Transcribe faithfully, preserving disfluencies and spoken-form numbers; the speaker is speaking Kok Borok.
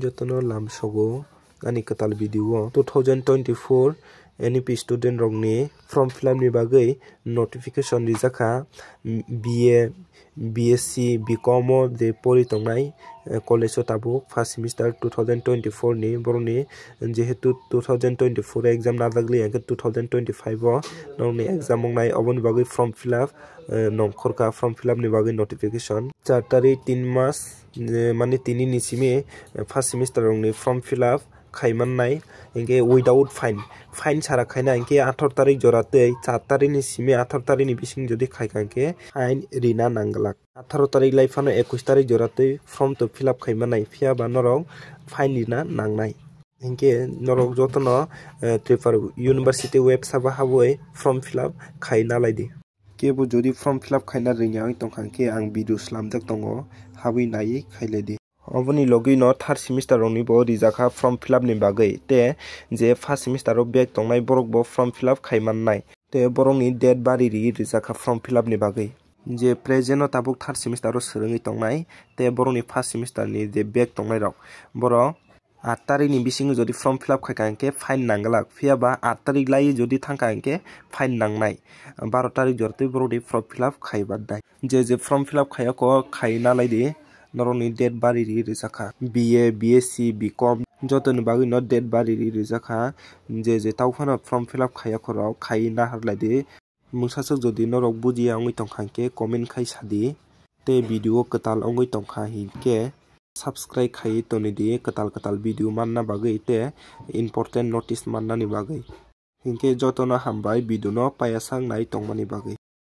Jotono lamsogo ani kwtal video o two thousand twenty-four N E P student rokni form fill up ni bagwi notification rijak kha. B A, B S C, B com o je pori tongnai, eh, college o tabuk first semester two thousand twenty-four ni borokni, jehetu two thousand twenty-four exam najak li hwnkhe two thousand twenty-five o norokni exam wngnai, oboni bagwi form fill up, eh, nongkhorkha form fill up ni bagwi notification. Char tarik tin mas, eh, mane tini ni simi, eh, first semester rokni form fill up khai mannai, hinkhe without fine, fine sara khaina hinkhe atharo tarik jora tei char tarik ni simi atharo tarik ni bising jodi khaikha hinkhe fine rina nangglak. Atharo tarik lai phano ekush tarik jora tei form to fill up khai mannai, phiya ba norok fine rina nangnai. Hinkhe norok jotono, eh, Tripura University website o habwi form fill up khai nalai di. Kebo jodi form fill up khaina rwngya wng tongkha hinkhe ang video slamjak tongo, habwi naiwi khailai di. Oboni logwi no third semester rokni bo rijak kha form fill up ni bagwi, te je first semester o back tongnai borok bo form fill up khai mannai, te borokni date bari ri rijak kha form fill up ni bagwi. Je present o tabuk third semester o swrwngwi tongnai, te borokni first semester ni je back tongnai rok, borok aat tarik ni bisingo jodi form fill up khaikha hinkhe fine nangglak, phiya ba aat tarik lai jodi thangkha hinkhe fine nangnai. Baro tarik jora tei borok ni form fill up khai badai. Je je form fill up khaiya kho khai nalai di, norokni date bari ri rijak kha. B A, B S C, B com jotoni bagwi no date bari ri rijak kha. Je je tau phano form fill up khaiya kho rok khai naharlai di. Mungsaswk jodi norok bujiya wngwi tongkha hinkhe comment khai sadi, tei video kwtal wngwi tongkha hinkhe subscribe khaiwi tonidi kwtal kwtal video manna bagwi tei important notice mannani bagwi. Hinkhe jotono hambai video no payasak nai tongmani bagwi.